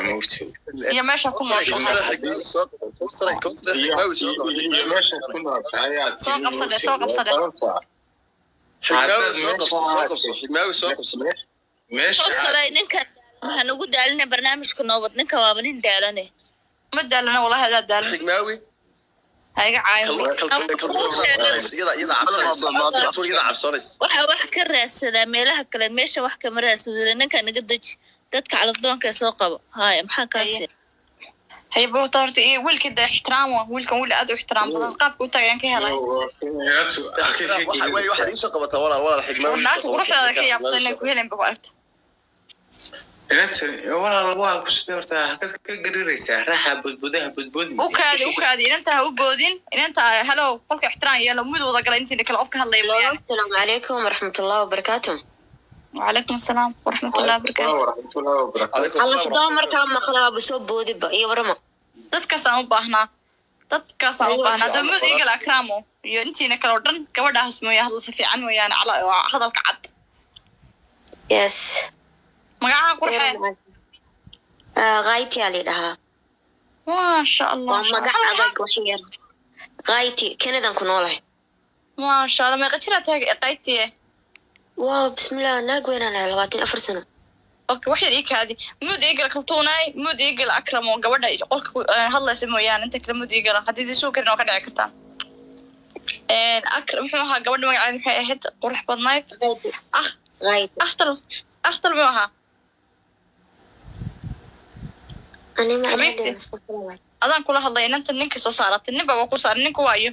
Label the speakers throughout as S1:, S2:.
S1: Moogtay.
S2: Iyo meesha ku nooshahay.
S1: Iyo meesha ku nooshahay aad.
S2: Soo qabsade, soo qabsade.
S1: Meesha.
S3: Kowsaray, ninka waxaan ugu daalina barnaamijka noobad. Ninka waaba nin daalane.
S2: Ma daalana wallahi, adaa daalan.
S4: Xigmaawi.
S2: Ha iga caayin.
S4: Iyada cabsanaysa.
S3: Waxaa wax ka raadsadaa meelaha kale, meesha wax kama raadsado. Ninka naga deji, dadka calafdoonka soo qabo. Haya, maxaa kaasi?
S2: Haye buurta horta iyo wiilka de ixtiraam, waa wiilkan wiil aad u ixtiraam badan, qaabka u tagayaan ka helay.
S4: Waxaad iisoo qabataa, walaal, walaal Xigmaawi.
S2: Naagta quruxdaada ka yaabta inay ku helen ba ku aragta.
S1: Walaal, waa ku sidee horta halkaad ka gariraysaa raaxa budbudaha budbudi?
S2: U kaadi, u kaadi, inanta ha u boodin. Inanta halo, qolka ixtiraam yeelo, mid wada gala intiina kale qofka hadlaya mooyaane.
S5: السلام عليكم ورحمة الله وبركاته.
S2: وعليكم السلام ورحمة الله وبركاته.
S1: Waraxmatullahi wabarakatu.
S5: Calafdoon markaa maqlaa soo boodiba iyo warama.
S2: Dadkaasaan u baahnaa, dadkaasaan u baahnaa. Damud igala akraamo iyo intiina kale oo dhan gabadhaas mooya hadla si fiican mooyaane, cala oo hadalka cad.
S5: Yes.
S2: Magacaha qurxee?
S5: Ghayti aa lidhahaa.
S2: Maasha Allah.
S5: Waa magac adag wax yar. Ghayti, Kanadan ku noolahay.
S2: Maasha Allah. Meeqa jiraa tahay, Qaytiye?
S5: Wow, bismillah, naag weynaan ahay, 24 sano.
S2: Okay, wax yar ii kaadi. Mute igala Kaltuunay, mute igala Akramo, gabadha qolka hadlaysa mooyaane inta kale mute igala. Haddii idin sugi karin oo ka dhici kartaan. Akram muxuu ahaa? Gabadha magaceeda maxay ahayd qurux badnayd? Ah.
S5: Ghayti.
S2: Akhtal, Akhtal muxuu ahaa?
S5: Ani ma.
S2: Xabiibti. Adaan kula hadlay. Inanta ninka soo saaratay, nin baa ku saaray, ninku waayo.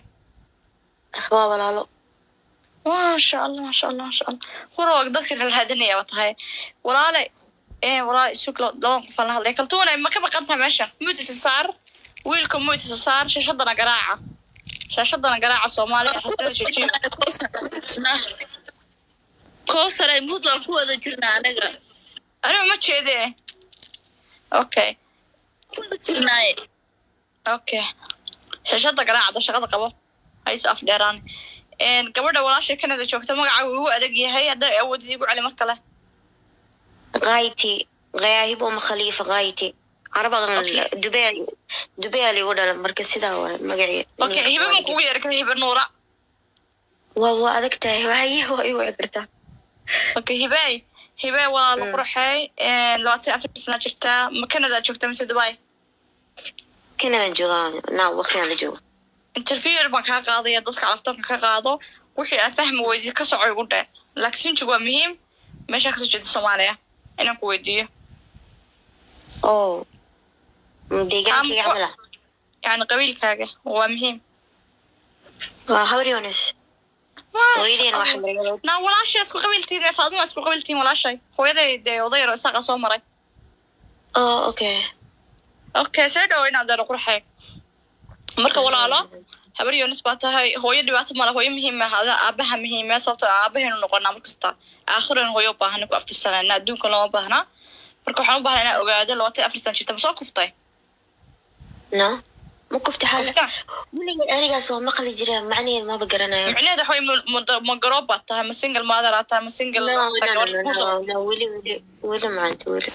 S5: Waa walaalo.
S2: Maasha Allah, maasha Allah, maasha Allah. Qura dadka la raadinaya ba tahay, walaale. Walaale, isug, labadan qof aan la hadlay. Kaltuunay, ma ka maqan tahay meesha? Mute isa saar, wiilka mute isa saar, shaashadana garaaca, shaashadana garaaca. Soomaaliya xaflada joojiyo.
S3: Kowsaray, mute waan ku wada jirnaa anaga.
S2: Anigu ma jeede. Okay.
S3: Ku wada jirnaaye.
S2: Okay, shaashada garaacda, shaqada qabo, hayso af dheeraan. Gabadha walaasha Canada joogta, magacaagu igu adag yahay, hadday awoodid igu celi mar kale.
S5: Ghayti, Ghayahibo ma Khalifa Ghayti. Carabadan. Dubay, Dubay aa liigu dhalay, marka sidaa waa magacii.
S2: Okay, Hibe ma kugu yeeri kara? Hibe Nuura?
S5: Waa adag tahay, wahaye, waa igu wici kartaa.
S2: Okay, Hibey, Hibey walaal qurxey, 24 sana jirtaa, ma Canada joogta mise Dubai?
S5: Kanadan joogaa naa, waqtigan la joogo.
S2: Interview yar baan kaa qaadaya, dadka calaftoonka ka qaado. Wixii aad fahmi weydid ka soco igu dheh, laakiin sinjigu waa muhiim. Meeshaa kasoo jeeda Soomaaliya inaan ku weydiiyo.
S5: Oo deegaankayga camal ah?
S2: Yani qabiilkaaga waa muhiim.
S5: Waa Habar Yoonis. Hooyadeyna waa Xamriyadood.
S2: Naa, walaashay isku qabiiltiin, Faaduma isku qabiiltiin. Walaashay hooyaday dee oday yaro isaaqa soo maray.
S5: Oh, okay.
S2: Okay, soo dhawo inaad deero qurxay. Marka walaalo, Habar Yoonis baa tahay. Hooyo dhibaato male, hooyo muhiim maaha, ada aabaha muhiima, sababtoo ah aabahaynu noqonaa markasta. Aakhiran hooyo u baahana ku aftirsanayna, adduunka looma baahnaa. Marka waxaan u baahnaa inaan ogaado, 24 sana jirta, ma soo kuftay?
S5: No, ma kufti xaal.
S2: Kufta?
S5: Weligeed anigaas waa maqli jira, macnaheed maba garanayo.
S2: Micnaheedu waxa way ma garoob baad tahay, ma single mother aad tahay, ma single
S5: No, no,
S2: tahay
S5: no,
S2: gabadh
S5: no,
S2: kuusoo
S5: no, no, weli, weli, weli maanta weli.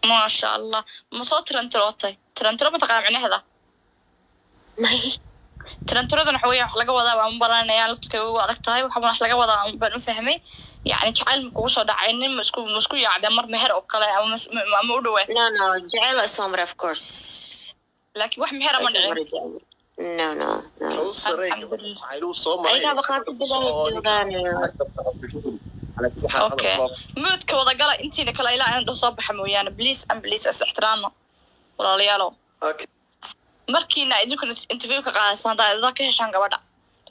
S2: Maasha Allah. Ma soo tirantirootay? Tirantiro ma taqaana micnaheeda?
S5: May.
S2: Tirantiraduna waxa weeye wax laga wadaa baan u balanaya, laftkay ugu adag tahay. Waxa wax laga wadaa baan u fahmay, yacni jacayl ma kugu soo dhacay? Nin ma isku yaacday mar meher oo kale ama ama u dhawaatay?
S5: No, no, jecel waa isoo maray, of course.
S2: Laakiin wax mehera ma
S5: Waa isoo
S2: dhicin?
S5: maray jecel. No, no, no.
S4: Kawsaray jacayluu soo maray.
S5: Ayagaa qaar ku bilaabay joogaan.
S2: Okay, mute-ka wadagala intiina kale ilaa inaan soo baxa mooyaane. Please and please, is ixtiraamno walaalayaalow.
S4: Okay.
S2: Markiina idinkuna interview ka qaadaysan haddaa idin ka heshaan gabadha,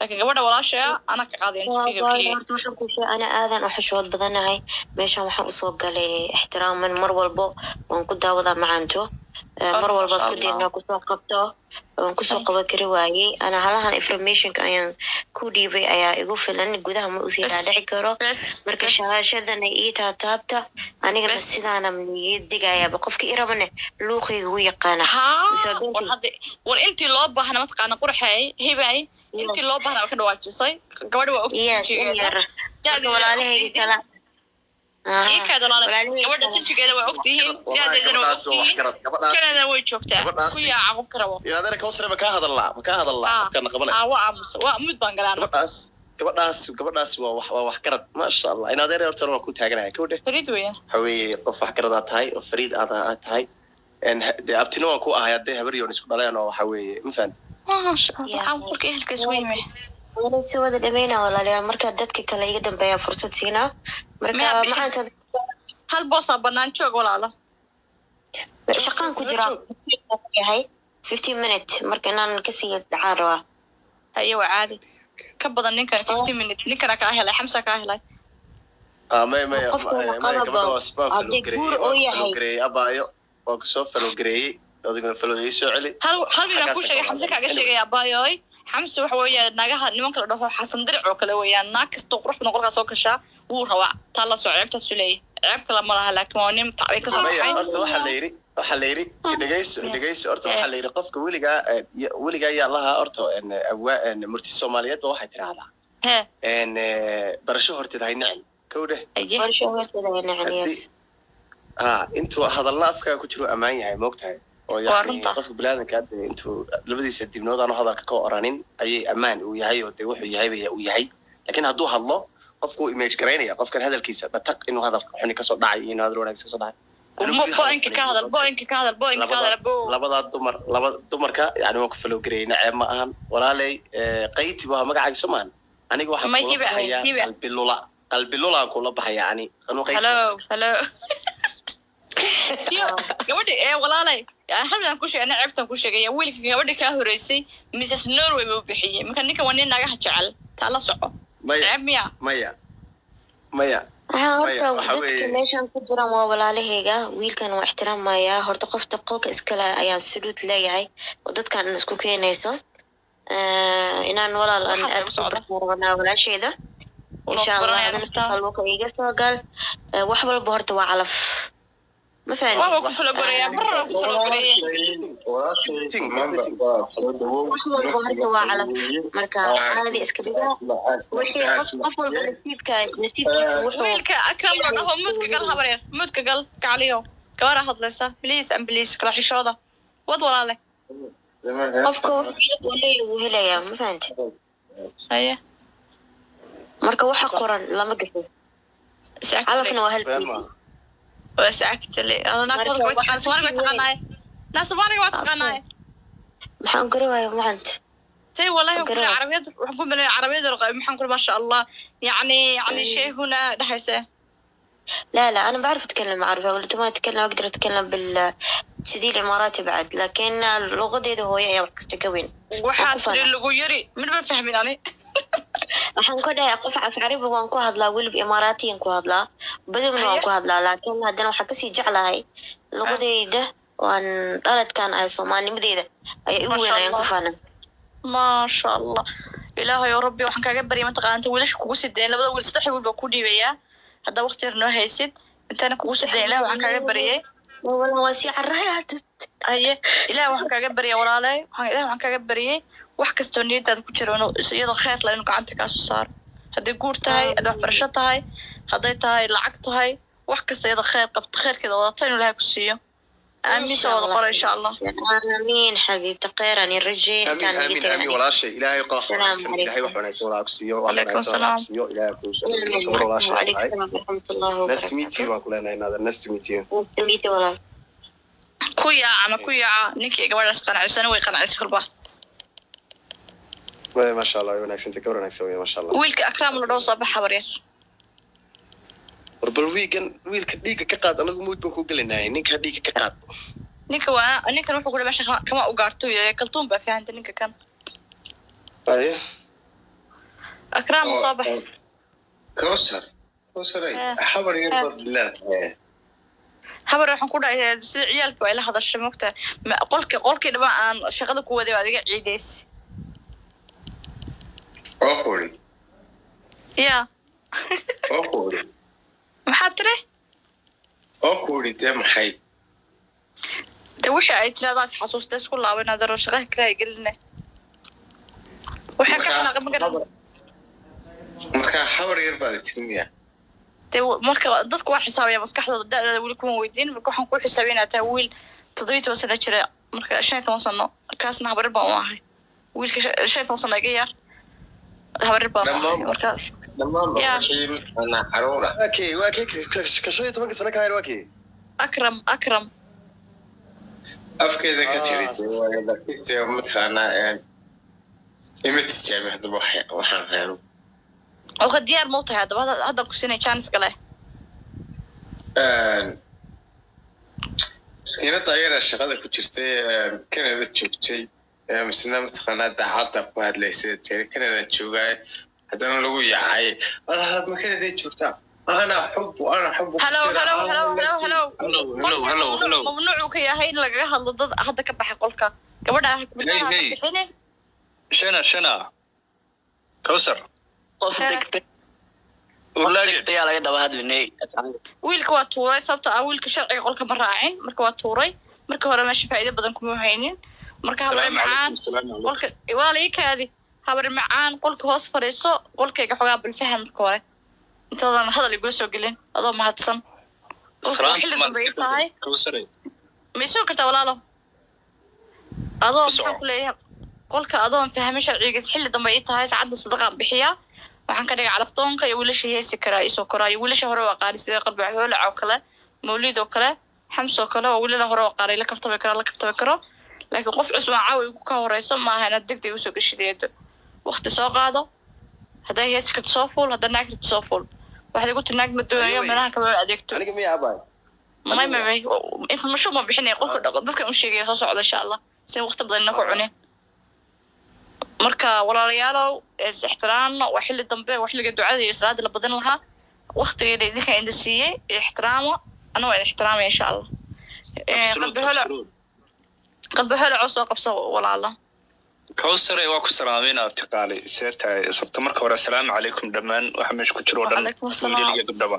S2: laakiin gabadha walaashaya anaa ka qaaday interviewga keliya.
S5: Horta waxaan ku sheegay, ana aadan u xishood badanahay. Meeshan waxaan usoo galay ixtiraaman, mar walbo waan ku daawadaa macaanto. Mar walba isku
S2: Masha
S5: day
S2: Allah.
S5: inaan kusoo qabto, waan kusoo qaban kari waayey. Ana halahan informationka ayaan ku dhiibay ayaa igu filan, gudaha ma usii
S2: Bes.
S5: dhaadhici karo.
S2: Bes.
S5: Marka
S2: Bes.
S5: shaashadana ii taataabta anigana.
S2: Bes.
S5: Sidaana niyad digayaaba, qofka irabane luuqayga u yaqaana.
S2: Haa.
S5: Mise adduunka-
S2: War hadda, war intii loo baahna mataqaana qurxey Hibay, intii loo baahna waa ka dhawaajisay. Gabadha waa
S5: Yes, in
S2: ogtijigeeda.
S5: yar. Marka walaalahayga kala
S2: Ii kaad walaale, gabadha sinjigeeda way ogtihiin, daadeedana way
S4: Gabadhaas waa
S2: ogtihiin,
S4: waxgarad. Gabadhaas
S2: Kanadana way joogtaa.
S4: Gabadhaas-
S2: Ku yaaca qofka rabo.
S4: Inaadana Kawsare, ma kaa hadalnaa? Ma kaa hadalnaa?
S2: Ah.
S4: Afkaana qabanay.
S2: Aa, waa aamusa, waa mud baan galaana.
S4: Gabadhaas waa waxgarad, maasha Allah. Inadeer, horta waa ku taaganahay, kowdhe.
S2: Fariid weeyaan.
S4: Waxa weeye qof waxgarad aad tahay oo fariid aad tahay. Dee abtina waan ku ahay haddee habar yoon isku dhaleen oo waxa weeye, ma fahanti?
S2: Maasha Allah, waxaan qolka ehelka isugu yimi.
S5: Si wada dhameyna walaalayaal, marka dadka kale iga dambeeya fursad siinaa marka.
S2: Miyaa bixin?
S5: Macaanta.
S2: Hal boosaa bannaan, joog walaalo.
S5: Shaqaan ku jiraa yahay 15 minute, marka inaan kasii dhacaan rabaa.
S2: Haye, waa caadi, ka badan ninkan 15 minute, ninkana kaa helay, Xamsa kaa helay.
S4: Ah, may may
S5: Qofka
S4: may
S5: waa
S4: may
S5: qalab
S4: gabadha waa sbaa follow
S5: haddii
S4: gareeyey.
S5: guur
S4: Waa
S5: uu
S4: ku
S5: yahay.
S4: follow gareeyey, abaayo, waa kusoo follow gareeyey, adiguna follow ii soo celi.
S2: Hal midaan kuu
S4: Xaggaas
S2: sheegay,
S4: ka
S2: Xamse
S4: wada.
S2: kaaga sheegay, abaayooy. Xamse waxa weeye naagaha nimanka la dhaho Xasan Diric oo kale weeyaan. Naag kastoo qurux badan qolkaa soo gashaa wuu rabaa, taa la soo ceebtaasu leeyahay. Ceeb kale ma laha, laakiin waa nin tacbay kasoo
S4: Maya,
S2: baxay.
S4: horta waxaa la yidhi, dhegeyso, dhegeyso, horta waxaa la yidhi qofka weligaa weligaa yaa lahaa horta murti Soomaaliyeed ba waxay tidhaahdaa
S2: hee
S4: barasho horteed hay nicin, kowdhe.
S2: Aye.
S5: Barasho horteeda waa nacam, yes.
S4: Ha, intuu hadalna afkaa ku jiro ammaan yahay, moogtahay, oo
S2: Waa
S4: yani
S2: runta.
S4: qofka biniaadanka hadda intuu labadiisa dibnood aanu hadalka ka oranin ayay ammaan uu yahay, oo dee wuxuu yahay bay uu yahay. Laakiin hadduu hadlo, qofku uu image garaynaya qofkan hadalkiisa dhataq inuu hadal xuni kasoo dhacay iyo inuu hadal wanaagsan kasoo dhacay. Anigu weli
S2: Bo-inka ka hadal, bo-inka ka hadal, bo-inka ka hadal, bo.
S4: Labadaa dumar, laba dumarka yani waan ku follow gareeyey, naceeb ma ahan walaaley. Qayti waa magacaaga, soo maahan? Aniga waxaan
S2: May
S4: kula
S2: Hiba,
S4: baxayaa
S2: Hiba.
S4: Qalbilula, qalbilulaan kula baxaya yani anuu Qayti.
S2: Hello, hello. Yo, gabadhi ee walaalay, hal midaan ku sheegay, ana ceebtaan ku sheegaya, wiilka gabadhi kaa horeysay Mrs Norway buu bixiyey. Marka ninkan waa nin naagaha jecel, taa la soco.
S4: Maya.
S2: Ceeb miya?
S4: Maya, maya.
S5: Waxaa
S4: Maya,
S5: horta
S4: waxa
S5: dadka meeshan ku jiraan waa walaalahayga, wiilkan waa ixtiraamayaa. Horta qofta qolka iskale ayaan saluud leeyahay oo dadkan isku keenayso. Inaan walaal aan
S2: Waxaas
S5: aad
S2: igu
S5: ku
S2: socda.
S5: bartaan walaashayda, insha Allah.
S2: Baranaya
S5: Adana
S2: xitaa.
S5: qalbuka iga soo gal. Wax walba horta waa calaf, ma
S2: Waa
S5: fahanti?
S2: ku follow gareeya, mar ku follow gareeya.
S4: Everything,
S1: Mamba
S4: everything.
S1: waa soo dhawow.
S5: Wax walba horta waa calaf, marka caadi iska dhigaa wixii qof walba nasiibkiisa wuxuu
S2: Wiilka Akram la dhaho, muudka gal, habaryar, muudka gal, gacaliyo gabadha hadlaysa, please and please, kala xishooda wad walaale.
S5: Qofka wuxuu uu leeyahay wuu helayaa, ma fahanti?
S2: Haye.
S5: Marka waxa qoran lama gasho. Calafna waa hal.
S4: Been maaha.
S2: Waa saagtale naagta hadalka way taqaana, Soomaaliga way taqaanaay, naa Soomaaliga waa taqaanaay.
S5: Maxaan garan waaya macanta?
S2: Say والله
S5: Garan.
S2: كل عربيات waxaan ku malay عربيات maxaan ku, ما شاء الله، يعني شيء هنا dhexaysa.
S5: لا لا، انا بعرف اتكلم عربي، ولد ما اتكلم، اقدر اتكلم بالسدي الاماراتي بعد، لكن luqadeeda hooyo ayaa wax kasta ka weyn.
S2: Waxaa
S5: Waan ku
S2: tiri lagu yiri mid ma fahmin ani.
S5: Waxaan ku dhahay qof af carabi waan ku hadlaa, weliba imaaraatiyan ku hadlaa, badowna waan ku hadlaa, laakiin haddana waxaan kasii jeclahay luqadeyda waan dhaladkan ahay, soomaalinimadeeda ayaa igu
S2: Masha
S5: weyn, ayaan ku
S2: Allah.
S5: faana.
S2: Maasha Allah, Ilaahay oo Rabbi waxaan kaaga baryay, mataqaanta, wiilasha kugu sideen, labada wiil, saddex wiil baa ku dhiibayaa haddaa waqti yar noo haysid intaana kugu sideen. Ilaah waxaan kaaga baryay.
S5: Wala waa sii carrahay hadda.
S2: Haye, Ilaah waxaan kaaga baryay walaale, Ilaah waxaan kaaga baryay wax kastoo niyadaada ku jiro inuu iyadoo kheer la inuu gacanta kaa soo saaro, hadday guur tahay, hadday waxbarasho tahay, hadday tahay lacag tahay, wax kasta iyadoo kheer qabto, kheerkeeda wadato, inuu Ilaahay ku siiyo. Aamiin soo wada qora, insha Allah.
S5: Aamiin xabiibta, kheyran rajey.
S4: Amiin, amiin, amiin walaashay. Ilaahay qof
S5: Salaam
S4: wanaagsan, Ilaahay wax
S5: calaykum.
S4: wanaagsan walaa ku siiyo, wax
S2: Calaykum
S4: wanaagsan walaa
S2: salaam.
S4: ku siiyo. Ilaahay kuu soo gabar walaashay
S5: وعليكم
S4: tahay.
S5: السلام ورحمة الله
S4: Nice to meet you
S5: وبركاته.
S4: waan ku leenahay naadir, nice to meet you.
S5: Nice to meet you walaal.
S2: Ku yaaca ma ku yaaca ninkii gabadhaas qanacsan, way qanacisa kolba.
S4: Way, maasha Allah, way wanaagsantay, gabar wanaagsan wey, maasha Allah.
S2: Wiilka Akraam la dhaho soo baxa, habaryar.
S4: War bal wiigan wiilka dhiigga ka qaad, anagu mood baan ku gelinahay, ninka dhiigga ka qaad.
S2: Ninka waa ninkan wuxuu kule meesha kama ugaarto yahay, kaltuun baa fahanta ninka kan.
S4: Aye.
S2: Akraam soo bax.
S1: Kawsar, Kawsaray,
S2: Eh.
S1: habar yar baad leedahay.
S2: Habar waxaan ku dhahay sida ciyaalka waa ila hadashay, mogta, qolkii dhaba aan shaqada ku waday baad iga ciidays.
S1: Oo kuri,
S2: ya.
S1: Oo kuri.
S2: Maxaad tiri?
S1: Oo kuri dee maxay?
S2: De wixii ay tiradaas xasuusta isku laaban adaro shaqaha kale ay geline waxaa ka xanaaqay, ma garanaysa.
S1: Marka habar yar baad tiri miya?
S2: Dee marka dadku waa xisaabaya maskaxdooda. Da'daada weli kuma weydiin. Marka waxaan ku xisaabay inaad tahay wiil 17 sano jira, marka 15 sano kaasna habarir baan u ahay. Wiilka 15 sano iga yar habarir baan u ahay marka.
S1: Dhammaan
S2: Yeah.
S1: wixii mataqaanaa caruur ah.
S4: Okay, waa kii ka 15-ka sano ka hayr, waa kii.
S2: Akram, Akram.
S1: Afkeeda ka
S4: Ah.
S1: tiri dee, laakiinse mataqaanaa ima tijaabi haddaba waxaan hayno.
S2: Oo ka diyaar mau tahay haddaba? Hadda ku siinay chance kale.
S1: Maskiinada ayada shaqada ku jirtay, Canada joogtay, misna mataqaanaa daacadda ku hadlaysay, tiri Canada joogaay, haddana lagu yaacay, ma Canada joogtaa, ana xubu, ana xubu.
S2: Hello, hello, hello, hello, hello.
S6: Hello, hello, hello, hello.
S2: Mamnuuc uu ka yahay in lagaga hadlo dad hadda ka baxay qolka. Gabadha
S6: Hey, hey.
S2: bixinin.
S6: Shana, shana, Kawsar.
S7: Qof
S2: Eh.
S7: degtay, qof
S6: Urlaage.
S7: degtay aa laga daba hadlinay.
S2: Wiilka waa tuuray, sababtoo ah wiilka sharciga qolka ma raacin. Marka waa tuuray. Marka hore meesha faa'iido badan kuma haynin. Marka habare
S6: Asalaamu
S2: macaan.
S6: calaykum, asalaamu calaykum.
S2: Qolka waa la ii kaadi. Habare macaan, qolka hoos fadhiiso. Qolkayga xogaa balfaham marka hore intaadan hadal igula soo gelin, adoo mahadsan. Qolka waa xilli dambe ii tahay.
S6: Kawsare.
S2: Ma isoo kartaa, walaalo, adoo
S6: Ku soco.
S2: maxaan ku leeyahay, qolka adoon fahmin sharcigiis, xilli dambe ii tahay, saacadda sadaqaan bixiyaa. Waxaan ka dhigay calaftoonka iyo wiilasha heesi karaa isoo koraa iyo wiilasha hore u aqaani, sida Qalbi Hoolac oo kale, Mawlid oo kale, Xams oo kale, oo wiilala hore u aqaanay, la kaftami karo, la kaftami karo. Laakiin qof cusub aan caawa igu ka horeyso maaha inaad deg deg usoo geshideedo. Waqti soo qaado. Haddaa heesi karto soo fuul, haddaa naag karto soo fuul. Waxaad igu tiri naag ma doonayo.
S4: Ayuu.
S2: Meelaha kama adeegto.
S4: Aniga miya, abay?
S2: May, information ma bixinaya. Qofka dhaqo dadkan u sheegaya soo socda, insha Allah, si waqti badan ina ku cunin. Marka walaalayaalow, is ixtiraamno. Waa xilli dambe, waa xilliga ducada iyo salaada la badin lahaa. Waqtigeeda idinka idin siiyey, ixtiraamo. Ana waa idin ixtiraamaya, insha Allah.
S6: Absolute,
S2: Qalbi holac.
S6: absolute.
S2: Qalbi holac oo soo qabso, walaalo.
S6: Kawsare, waa ku salaamay inaad tiqaali. See tahay sabta? Marka hore asalaamu calaykum dhammaan waxa meesha ku jiro oo dhan.
S2: Wacalaykum asalaam.
S6: Wiilal iyo gabdhaba.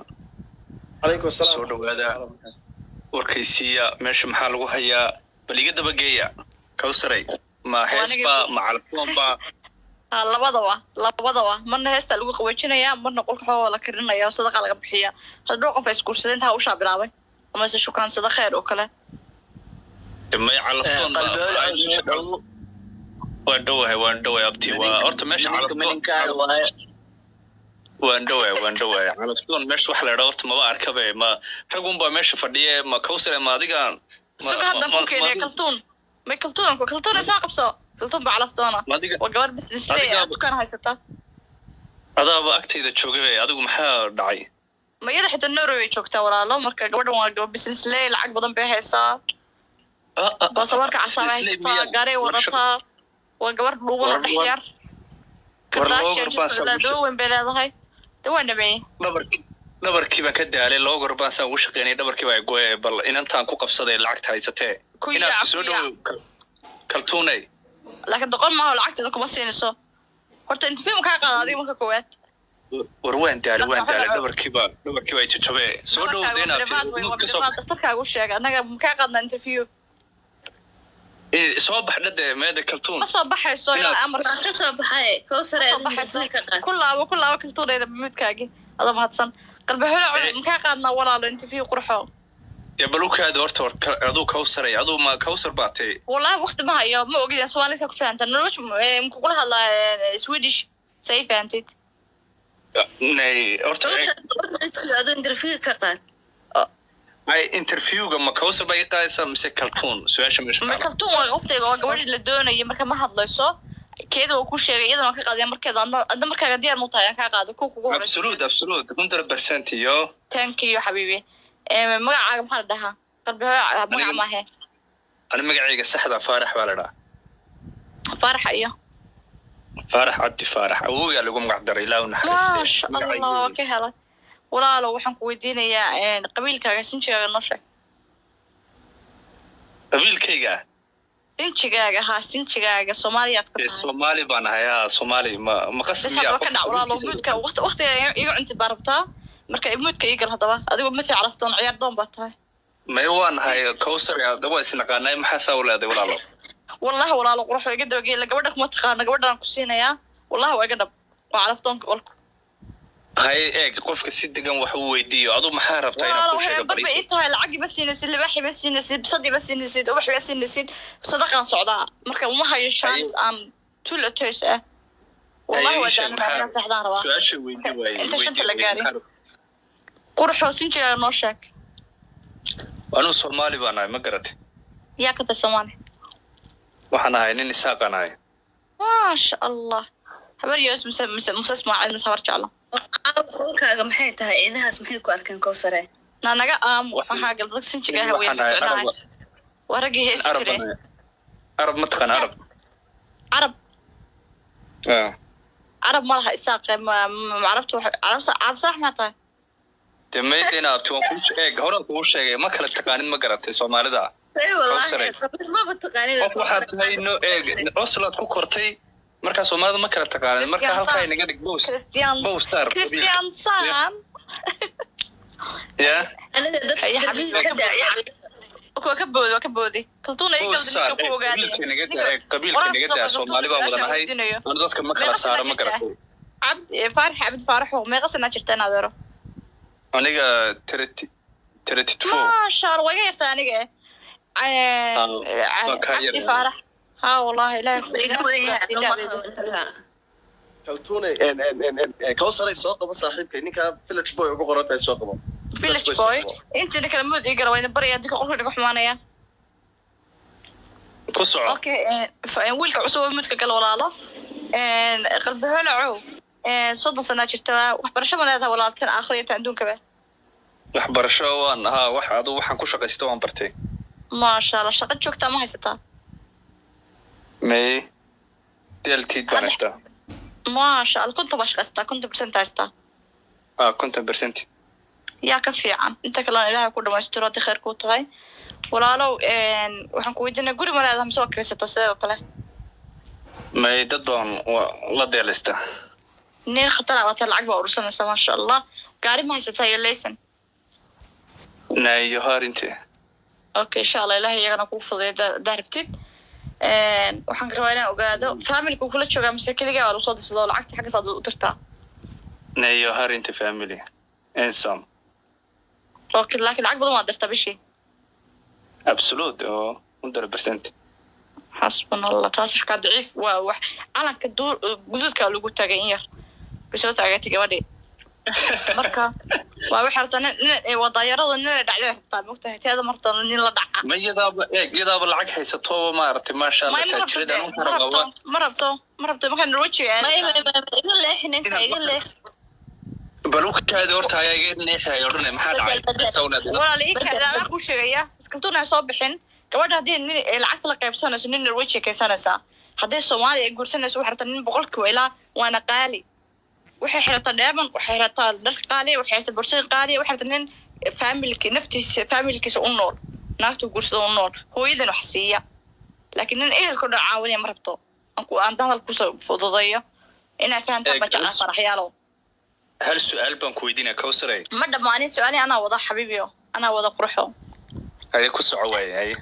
S4: Calaykum asalaam.
S6: Soo dhawaada. Warkaysiiya, meesha maxaa lagu hayaa? Bal iga dabageeya, Kawsaray, ma heesba, ma calaftoonba?
S2: Ha, labadaba, labadaba. Marna heestaa lagu qaboojinayaa, marna qolka xoogaa la karinaya oo sadaqa laga bixiya. Hadda dhowr qof ay isguursadeen, ha ushaa bilaabay ama is shukaansada, kheyr oo kale.
S6: De may calaftoon ba?
S7: Qalbi holac soo dhawo.
S6: Waan dhowahay, waan dhowahay, abti. Waa horta meesha
S7: Ninka
S6: calaftoon.
S7: maninkaaga waaye.
S6: Waan dhowahay, waan dhowahay. Calaftoon meesha wax la idhaa horta maba arkabe. Ma ragunbaa meesha fadhiye? Ma Kawsare, ma adigaan?
S2: Suga, haddan ku keenaya Kaltuun. May Kaltuun ku Kaltuun isaa qabso. Kaltuun baa calaftoona.
S6: Ma adiga?
S2: Waa gabar business ley
S6: Adiga-
S2: ah, dukaan haysata.
S6: Adaaba agtayda joogay, adigu maxaa dhacay?
S2: Ma iyada xitaa Norway joogtaa, walaalo. Marka gabadhan waa gabar business ley, lacag badan bay haysaa, baasaboorka casaaba haysataa, gaaray wadataa. Waa gabar dhuuban oo dhex yar.
S6: War
S2: Kardashian.
S6: loogar baan saa
S2: Jirka weyn bay leedahay. De waa dhameeyey.
S6: Dhabarkii baan ka daalay. Loogar baan saan ugu shaqeynay, dhabarkii baa goye. Bal inantaan ku qabsaday lacagta haysatee.
S2: Ku
S6: Inaad
S2: yaac,
S6: soo
S2: ku yaac.
S6: dhow, Kaltuunay.
S2: Laakiin doqon maaha oo lacagteeda kuma siinayso. Horta interview ma kaa qaada adiga marka koowaad?
S6: War waan daalay, waan
S2: Marka
S6: daalay.
S2: waxaa-
S6: Dhabarkii baa jajabe. Soo dhow
S2: Dhabarkaaga
S6: de
S2: waa
S6: inaad
S2: privaat wey, waa
S6: ka soo
S2: privaat. Dhakhtarkaaga u sheega. Annaga ma kaa qaadnaa interview?
S6: Soo baxdha dee, meeda Kaltuun?
S2: Ma soo baxayso ilaa
S6: Inaad-
S2: amarka.
S3: Waa ka soo baxay, Kowsar.
S2: Ma soo
S3: Adiga
S2: baxayso.
S3: ka qaad.
S2: Ku laabo, ku laabo, Kaltuunayda midkaagi, adoo mahadsan. Qalbi holac,
S6: Eh.
S2: ma kaa qaadnaa, walaalo, interview qurxo?
S6: Dee bal u kaadi horta. War aduu Kawsaray, aduu ma Kawsar baa tay?
S2: Wallahi waqti ma hayo. Ma ogid Soomaali saa ku fahantaa nolosha kugula hadlaa Swedish saa ii fahantid.
S6: Nay horta.
S3: Kowsar, aduu interview ka qaad.
S6: Ay, interviewga ma Kawsar baa ii qaadaysaa mise Kaltuun? Su-aasha meesha
S2: Ma
S6: taala.
S2: Kaltuun waa qoftayga, waa gabadhii la doonayay. Marka ma hadlayso, keeda waa ku sheegay, iyadana waan ka qaadaya markeeda. Adna markaaga diyaar mu tahay aan kaa qaado kuwa kugu horeysa?
S6: Absolute, absolute, 100% iyo.
S2: Thank you, xabiibi. Magacaaga maxaa la dhahaa? Qalbi holac magac maahe.
S6: Ani magacayga saxda Faarax baa la dhahaa.
S2: Faaraxa iyo?
S6: Faarax Cabdi Faarax, awowgaa lagu magac daray, ilaa u naxariistay.
S2: Maasha Allah, waa ka helay. Walaalo, waxaan ku weydiinayaa qabiilkaaga, sinjigaaga noo sheeg.
S6: Qabiilkayga?
S2: Sinjigaaga, haa, sinjigaaga Soomaaliyaad ka
S6: Dee
S2: tahay?
S6: Soomaali baan ahay, haa, Soomaali. Ma
S2: Bes
S6: qasab
S2: haddaba
S6: miyaa
S2: ka dhac, walaalo. Muudka waqti waqtiga iga cuntid baa rabtaa. Marka muudka ii gal haddaba. Adigu mati calaftoon, ciyaar doon baa tahay.
S6: May, waan ahay, Kawsar. Hadda waa isnaqaanay, maxaa saa u leeday, walaalo?
S2: Wallahi walaalo qurux, waa iga dabageela. Gabadha kuma taqaano, gabadhaan ku siinayaa. Wallahi waa iga dhab, waa calaftoonka qolku.
S6: Hay, eeg, qofka si degan wax u weydiiyo. Adu maxaa rabtaa inaan
S2: Walaalo,
S6: kuu sheego?
S2: waxay barba
S6: Bariis.
S2: ii tahay, lacag ima siinaysid, libaax ima siinaysid, bisad ima siinaysid, ubax ima siinaysid. Sadaqaan socdaa, marka uma hayo chance aan tul toys ah. Wallahi
S6: Haye,
S2: waa
S6: ii sheeg,
S2: daalin,
S6: maxaa
S2: inaan seexdaan rabaa.
S6: Su-aasha weydii waaye.
S2: Inta shanta
S6: weydii
S2: la
S6: waaye,
S2: gaarin.
S6: maxaa rabtaa?
S2: Quruxoo sinjiga noo sheeg.
S6: Anuu Soomaali baan ahay, ma garatay?
S2: Yaa ka tahay Soomaali?
S6: Waxaan ahay nin Isaaqaan ahay.
S2: Maasha Allah. Habar Yoos mise Muse Ismaaciil mise Habar Jeclo?
S3: Qolkaaga maxay tahay? Ciidahaas maxay ku arkeen, Kowsare?
S2: Na naga aamu. Waxaa gal dadka sinjiga ah way
S6: Waxaan ahay
S2: ficnahay.
S6: Arab.
S2: Waa raggii heesi
S6: Arab
S2: jireen.
S6: baan ahay. Arab ma taqaan? Arab?
S2: Carab?
S6: Ah.
S2: Carab ma laha Isaaqe. Ma carabtu waxay carab carab saax maa tahay?
S6: Dee mayda inaad abti waan kuu eeg, horaan kugu sheegay, ma kala taqaanin, ma garatay, Soomaalida.
S3: Wallaahi maba taqaanid.
S6: Qof waxaad tahay no, eeg, Oslaad ku kortay, markaa Soomaalida ma kala taqaanin, marka
S2: Christian
S6: halkaa
S2: San.
S6: inaga dhig bows.
S2: Christian.
S6: Bow star.
S2: Christian San.
S6: Ya.
S3: Aniga dadka
S2: Ya xabiibi,
S3: ka daa.
S2: Waa ka boodi, waa ka boodi. Kaltuuna ii
S6: Bow
S2: galda
S6: star.
S2: ninka ku ogaaday.
S6: Qabiilka inaga daa, eeg, qabiilka inaga daa. Soomaali baan wada nahay. Anu dadka ma kala
S2: Meeqa
S6: saaro, ma
S2: sanaa jirtaa?
S6: garatay?
S2: Cabdi Faarax, Cabdi Faaraxo, meeqa sanaa jirta in adeero?
S6: Aniga 34.
S2: Maasha Allah, waa iga yartaa aniga eh.
S6: Waa kaa
S2: Cabdi
S6: yar.
S2: Faarax, ha, wallahi Ilaahay
S3: Iga weyn yahay.
S4: Kaltuune, Kawsaray, soo qabo saaxiibkay, ninka Village Boy ugu qoran tahay soo qabo.
S2: Village Boy intina kala mood ii gara, waa idin baraya dinka qolka naga xumaanaya.
S6: Ku soco.
S2: Okay, wiilka cusub oo mudka gala, walaalo. Qalbi holacow, 30 sanaa jirta, waxbarasho ma leedahay walaaltan, aakhiro inta adduunkaba?
S6: Waxbarasho waan ahaa, wax adu waxaan ku shaqaysta waan bartay.
S2: Maasha Allah. Shaqo joogtaa ma haysataa?
S6: May, deltid baan haystaa.
S2: Maasha Allah, 50 baa shaqaysataa, 50% haystaa?
S6: Ah, 50%.
S2: Yaa ka fiican, inta kalena Ilaahay ku dhamaystiro haddii khayr kuu tahay. Walaalow, waxaan ku weydiinaya, guri ma leedahay mise waa kiraysataa sidoo kale?
S6: May, dad baan la deelaystaa.
S2: Nin khatar ah baata, lacag baa urursanaysa, maasha Allah. Gaari ma haysataa iyo laysan?
S6: Nayo harinte.
S2: Okay, insha Allah Ilahay iyagana kuu fududeeyo haddaa rabtid. Waxaan rabaa inaan ogaado, familka kula joogaa mise keligaa waa lagu soo dirsadoo lacagta xaggaas aad u dirtaa?
S6: Nayo harinte, family ensam.
S2: Okay, laakiin lacag badan waa dirtaa bishii?
S6: Absolute oo 100%.
S2: Xasbuna Allah, taas wax kaa daciif waa wax calanka duur guduudka lagu taagay, in yar bay soo taagatay gabadhii. Marka waa waxay rabtaa nin waa daayaradu nin la dhacday rabtaa, mogtahay, teeda marta nin la dhaca.
S6: Ma iyadaaba, eeg, iyadaaba lacag haysatooba, maaragtay, maasha
S2: may
S6: Allah.
S2: Ma rabto
S6: Taajirada
S2: dee,
S6: anu
S2: ma rabto,
S6: rabaa.
S2: Ma rabto, ma rabto, markaa Norweji
S3: May, may, may, iga leexi ninka, iga leex.
S6: Balukaadi horta ayaa iga neexaya odhanay, maxaa dhacay?
S3: Bedel, bedel.
S6: Sawlaad.
S2: Walaal, ii kaada, anaa kuu sheegaya, iskaltuun aan soo bixin. Gabadha haddii nin ay lacagta la qaybsanayso, nin Norweji kaysanaysaa. Haddii Soomaaliya ay guursanayso, waxay rabtaa nin 100% ilaa, waana qaali. Waxay xirataa dheeman, waxay xirataa dhar qaaliya, waxay xirataa borsooyin qaaliya. Waxay rabtaa nin familki naftiisa, familkiisa u nool, naagtu guursada u nool, hooyadan wax siiya, laakiin nin ehelka dhan caawinaya ma rabto. Aan ku aan hadal kusoo fududeeyo inaa fahantaan
S6: Eeg,
S2: baa jeclaa, faraxyaalow.
S6: Hal su-aal baan ku weydiinaya, Kawsaray.
S2: Ma dhammaanin su-aali, anaa wada, xabiibiyo, anaa wada, qurxo.
S6: Haye, ku soco waaye, haye.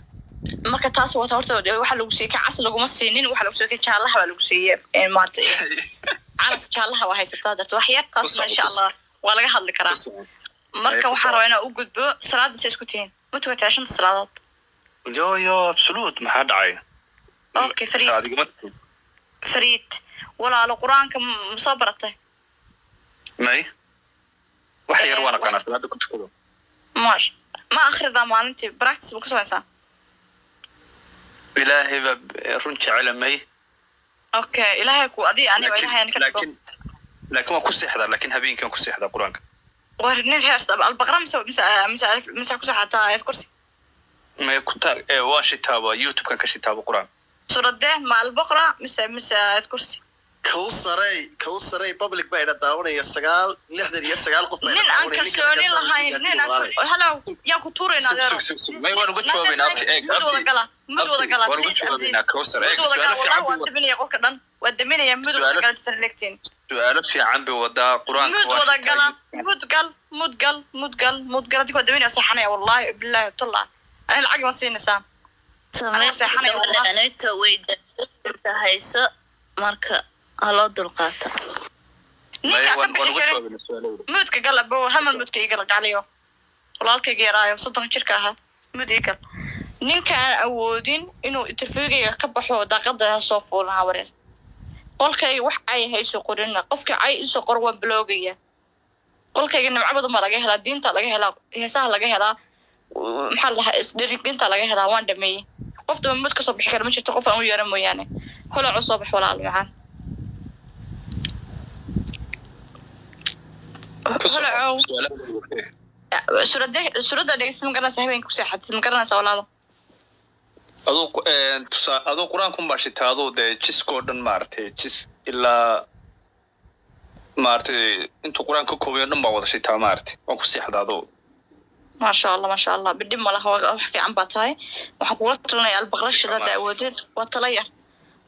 S2: Marka taas wata, horta waxaa lagu siiyey ka cas laguma siinin, waxaa lagu siiyey ka jaalaha baa lagu siiyey. Maarata, calanka jaalaha waa haysataa darta wax yar taasna.
S6: Ku soco,
S2: Insha
S6: ku
S2: Allah waa laga hadli karaa.
S6: Ku soco.
S2: Marka
S6: Ku
S2: waxaan
S6: soco.
S2: rabaa inaan u gudbo salaada. Se isku tihiin, ma tukataa shanta salaadood?
S6: Yo yo, absolute, maxaa dhacay?
S2: Okay, Fariid.
S6: Adiguma
S2: Fariid, walaalo, qur-aanka ma soo baratay?
S6: May, wax yar waan aqaanaa, salaada ku tukado.
S2: Maash, ma akhridaa maalintii? Practice ma ku samaysaa?
S6: Ilaahay baa run jecela, may.
S2: Okay, Ilaahay ku adi aniga
S6: laakiin
S2: Ilaahay ka dhigo.
S6: Laakiin waan ku seexdaa, laakiin habeenkii waan ku seexdaa qur-aanka.
S2: War nin heers Albaqra mise ku saxataa Aayad Kursi?
S6: May, ku ta waan shitaaba, YouTube-kan ka shitaaba qur-aan.
S2: Suuradee? Ma Albaqra mise Aayad Kursi?
S4: Kawsaray, Kawsaray, public baa ina daawanaya, 969 qof baa ina
S2: Nin aan
S4: daawanaya. Ninka
S2: kalsooni
S4: markaa
S2: lahayn,
S4: soo
S2: nin aan
S4: walaalay.
S2: Hello, yaan ku tuurayna, adeero.
S6: Sug, sug, sug, may, waan uga jawaabaynaa, abti, eeg,
S2: Mud wada
S6: abti.
S2: gala, mud wada
S6: Abti,
S2: gala.
S6: waan uga
S2: Please and
S6: jawaabaynaa,
S2: please.
S6: Kawsar,
S2: Mud
S6: eeg,
S2: wada gala.
S6: su'aalo fiican
S2: Wallahi waan
S6: buu
S2: daminaya, qolka dhan waa daminaya. Mud wada gala intan legtiin.
S6: Su'aalo fiican bay wadaa, qur-aanka
S2: Mud
S6: waa
S2: wada
S6: shitaa.
S2: gala, mud gal, mud gal, mud gal, mud gal. Adika waa daminaya, seexanaya, wallahi billahi tullah. Ani lacag ma siinaysaa? Anaa seexanaya, wallah.
S3: Anito way hayso, marka ha loo dulqaata.
S2: Ninka ka
S6: Waan
S2: bixi
S6: uga
S2: karin
S6: jawaabina su-aalahooda.
S2: Mute-ka gal abo, hamal mute-ka igal gacliyo, walaalkayga yaraayo 30 jirka ahaa, mute igal. Ninka aan awoodin inuu interviewgayga ka baxo, daaqada ha soo fuulan. Habareer, qolkayga wax cay hayso qorina. Qofka cay isoo qor waan block-gaya. Qolkayga nimco badan baa laga helaa, diinta laga helaa, heesaha laga helaa, maxaa la dhahaa, isdhiriginta laga helaa. Waan dhameeyey. Qof daba mute kasoo bixi kara ma jirto, qof aan u yeeran mooyaane. Holacu soo bax, walaal macaan.
S6: Ku soco.
S2: Holacow.
S6: Su-aalahooda.
S2: Suuradda, suuradda dhegeysta, ma garanaysa? Habeenka ku seexatid, ma garanaysa, walaalo?
S6: Aduu aduu qur-aankun baa shitaa, aduu dee jiskoo dhan maaragtay, jis ilaa maaragtay intuu qur-aan ka koobayo dhan baa wada shitaa maaragtay, waan ku seexda aduu.
S2: Maasha Allah, maasha Allah, bidhib ma laha, wax fiican baa tahay. Waxaan kugula talinaya Albaqra shida hadda awoodid. Waa tala yar,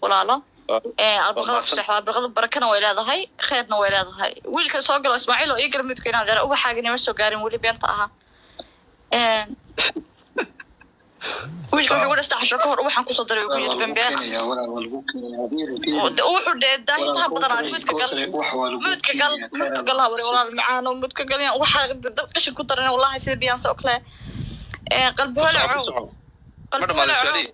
S2: walaalo. Albaqrada ku seexda. Albaqrada barakana way leedahay, kheyrna way leedahay. Wiilka soo galo, Ismaaciil oo ii gala mute-ka inaan dara ubaxaaga nima soo gaarin weli, beenta ahaa. Wiilka wuxuu igu dhastaa 10 ka hor ubaxaan kusoo daray, ugu yiri been been. Wuxuu dhee daahintaha badanaa. Mute-ka gal, mute-ka gal, mute-ka gal, habari walaal macaano, mute-ka gal. Yaan waxaa dab qashin ku daran wallahi, sida Beyonce oo kale. Qalbi
S6: Ku soco, ku
S2: holacow.
S6: soco. Ma
S2: Qalbi
S6: dhamaaday
S2: holacow.
S6: su-aalihii?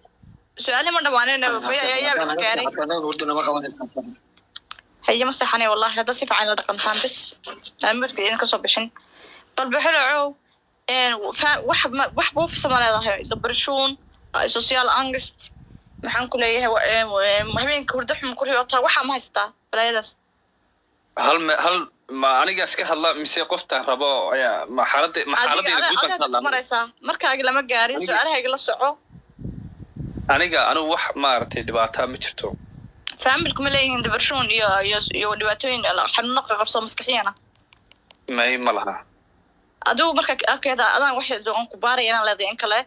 S2: Su-aalihi ma dhamaanin, ayaa isgaaray. Haye, ma seexanay wallahi hadda si fiican la dhaqantaan bis aan mute-ka idin kasoo bixin. Qalbi holacow, wax wax buufisa ma leedahay? Depression, social angst, maxaan ku leeyahay, habeenka hurdo xum ku riyootaa, waxaa ma haystaa balaayadaas?
S6: Hal ma anigaas ka hadla mise qoftaan rabo ayaa ma xaaladda ma
S2: Adiga
S6: xaaladayda guud baan ka
S2: adiga
S6: hadlaa?
S2: Maraysaa markaagi lama gaarin. Su-aalahayga la soco.
S6: Anigu wax maaragtay dhibaataa ma jirto.
S2: Family-ku ma leeyihiin depression iyo dhibaatooyin, xanuuno qabso maskaxiyana?
S6: May, ma laha.
S2: Adigu marka arkeeda adaan wax doon ku baaraya inaan leedahay in kale.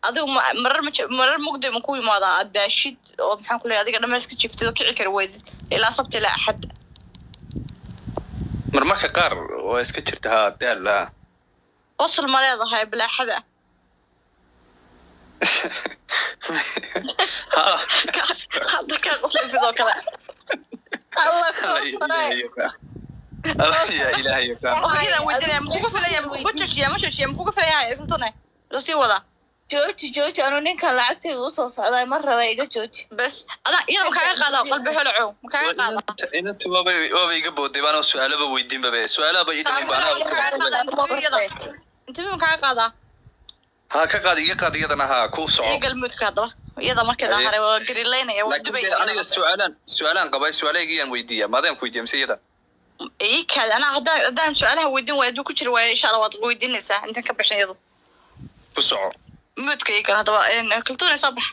S2: Adigu marar ma marar mugdi ma ku yimaadaa, aad daashid oo maxaan ku leeyahay, adiga dhammayska jiftid oo kici kari weydid ilaa Sabti ilaa Axad?
S6: Marmarka qaar waa iska jirta, haa, daal ah.
S2: Qosol ma leedahay bilaaxada?
S6: Ha.
S2: Hadda kaa qoslay sidoo kale.
S3: Allah.
S6: Alla
S3: Kowsaray.
S6: Ilaahay yaqaan. Alla yaa Ilaahay yaqaan.
S2: Hooyadan weydiinaya, makuga filaya? Ma joojiya? Ma joojiya? Makuga filaya? Runtune loo sii wadaa.
S3: Jooji, jooji. Anuu ninkan lacagtayda usoo socday mar raba, iga jooji.
S2: Bes adaa iyada ma kaaga qaadaa? Qalbi holacow, ma kaaga qaadaa?
S6: Inanta waaba iga booday baanoo su-aalaba weydiin babe, su-aalaba ii dhamay baan.
S2: Ma kaaga qaadaa interview-yada? Interview ma kaaga qaadaa?
S6: Ha ka qaad, iga qaad iyadana, ha ku soco.
S2: Ii gal mute-ka haddaba. Iyada markeeda
S6: Haye.
S2: haray waa garilaynaya, waa
S6: Laakiin dee
S2: dubaya.
S6: aniga su-aalaan qabay, su-aalahaygiyaan weydiiya, maadaan ku weydiiya mise iyada?
S2: Ii kaadi, anaa haddaan su-aalaha weydiin waayo, hadduu ku jiri waayo, insha Allah waad weydiinaysaa intaan ka bixin iyadu.
S6: Ku soco.
S2: Mute-ka ii gal haddaba. Kaltuuna soo bax.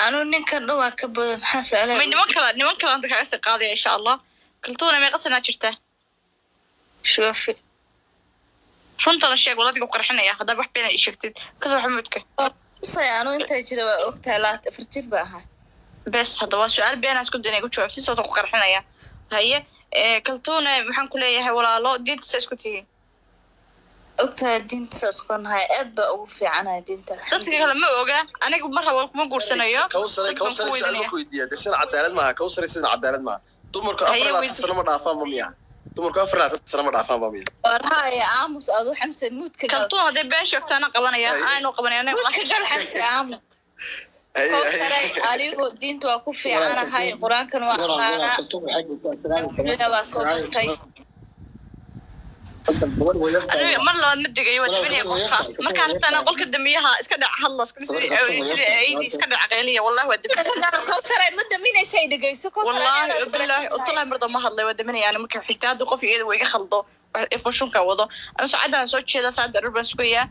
S3: Anuu ninkan dhan waa ka boda, maxaa su-aalaha?
S2: May, niman kale anta kaaga sii qaadaya insha Allah. Kaltuuna, meeqa sanaa jirtaa?
S3: Shoofi.
S2: Runtana sheeg, waladiga ku qarxinaya haddaa wax beena ii sheegtid. Kasoo baxa mute-ka.
S3: Tusay, anuu intaa jira waa ogtahay, 24 jir ba ahaa.
S2: Bes haddaba su-aal beenaa isku dayna igu jawaabtid, sababta ku qarxinaya. Haye, Kaltuune, maxaan ku leeyahay, walaalo, diinta saa isku tihiin?
S3: Ogtahay, diinta saas ku nahay, aad baa ugu fiicanahay diinta.
S2: Dadka kale ma oga, aniga mar rabo kuma guursanayo.
S4: Kawsare.
S2: Dad baan ku
S4: Kawsare, su'aal ma
S2: weydiinaya.
S4: ku weydiiya? Dee sida cadaalad maaha, Kawsare, sida cadaalad maaha. Dumarku afar
S2: Haye,
S4: iyo labaatan
S2: weydii.
S4: sano ma dhaafaan ba miya? Dumarku 24 sano ma dhaafaan ba miya?
S3: Warhaaya, aamus adu Xamse, mute-ka gal.
S2: Kaltuun hadday been sheegto ana qabanaya, aanu qabanaya aniga.
S3: Mute-ka gal, Xamse, aamus.
S4: Haye,
S3: Kowsaray,
S4: haye.
S3: anigu diinta waa ku fiicanahay, qur-aankan waa aqaanaa, alxamdulilah, waa soo bartay.
S2: Aniga mar labaad ma digayo, waa daminaya qofka markaa rabta anaa qolka damiyaha iska dhac hadla sidii aydi iska dhac qeyliya, wallahi waa damin.
S3: Kowsaray, ma daminaysa, ay dhegeyso Kowsaray.
S2: Wallahi
S3: Inaad isku
S2: billahi
S3: raacsan tahay.
S2: Wallahi mar damba hadlay, waa daminaya ani. Marka xigta hadda qof iyada waa iga khaldo fushunka wado ama saacadaan soo jeeda, saacadda dhur baan sugayaa.